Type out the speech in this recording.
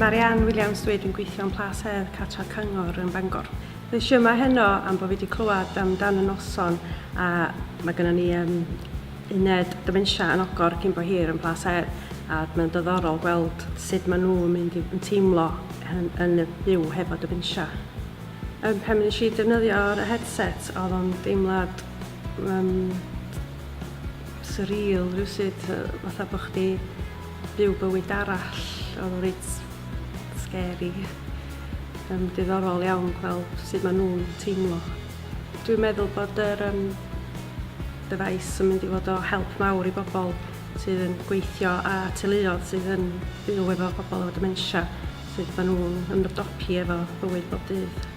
Marianne Williams dwi, dwi'n gweithio yn Plas Hedd, Cartref Cyngor yn Bangor. Ddes i yma heno am bod fi wedi clywed amdan y noson a mae gennym ni um, uned dementia yn ogor cyn bo hir yn Plas Hedd a mae'n diddorol gweld sut maen nhw'n mynd i, yn teimlo yn, yn y byw hefo dementia. Um, pan nes i defnyddio'r headset oedd o'n deimlad um, surreal rhywsut, fatha bod chdi byw bywyd arall, oedd o'n reit scary. Um, diddorol iawn gweld sut maen nhw'n teimlo. Dwi'n meddwl bod yr um, device yn mynd i fod o help mawr i bobl sydd yn gweithio a teuluoedd sydd yn byw efo pobl efo dementia, sut maen nhw'n ymdopi efo bywyd bob dydd.